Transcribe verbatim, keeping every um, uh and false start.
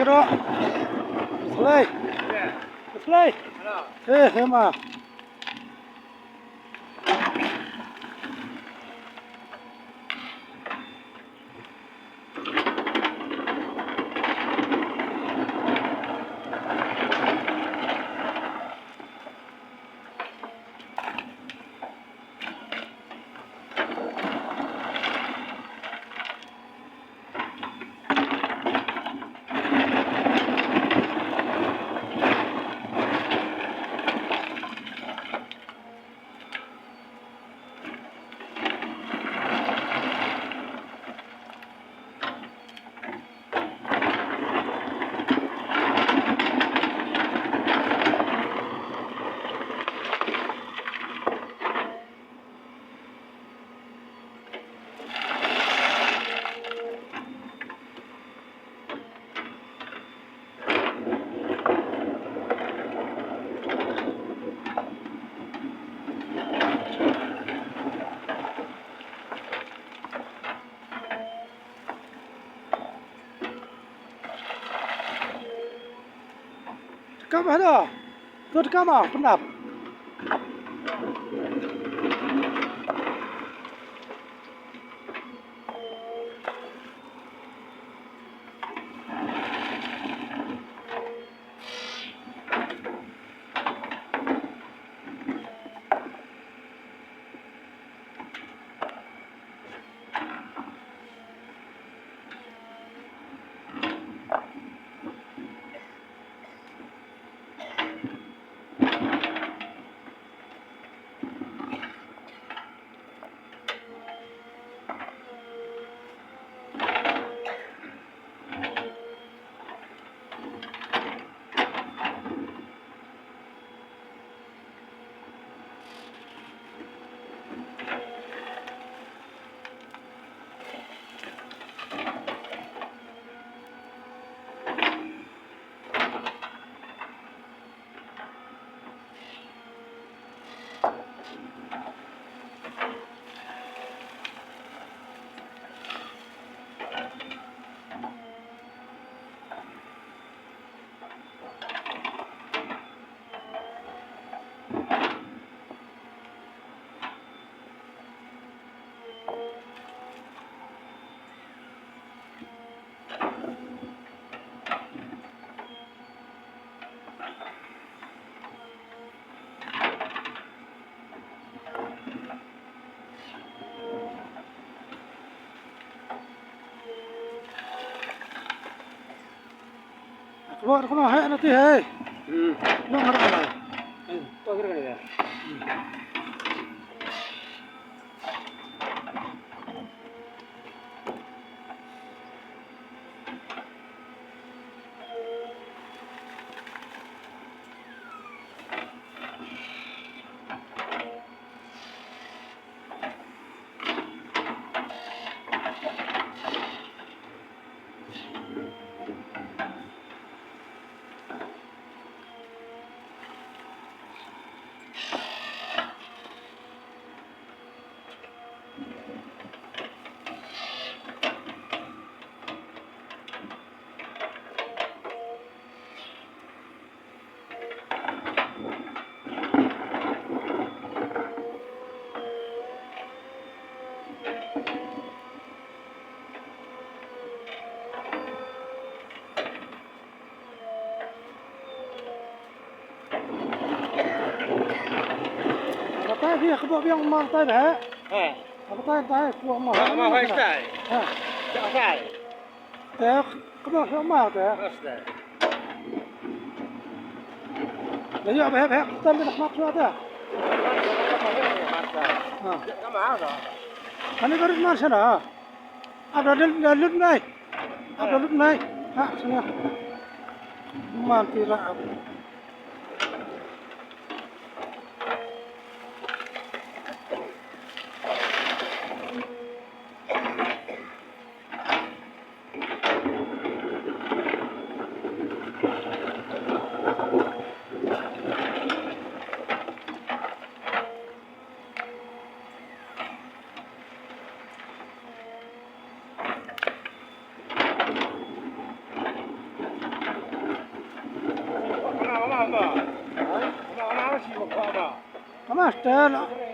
Bro. Slay. Slay. Eh, eh, ma. Kam ada. Tu kam ah, pendap. Keluar, keluar, hai, nanti, hai. Hmm. Nong, nong, nong. Eh, tu kira kira ya. Hmm. Batai phi, ka bok biang ma tai ba. Ha. Batai tai ku ma. Ha, ma hai tai. Ha. Ka tai. Te ka bok ma te. Bas tai. Dah ya, bah, bah, tam bin mak suat dah. Ha. Ani baru mar sana. Abra lut, lut nai. Abra lut nai. Ha, sini. Man tira. Ka master.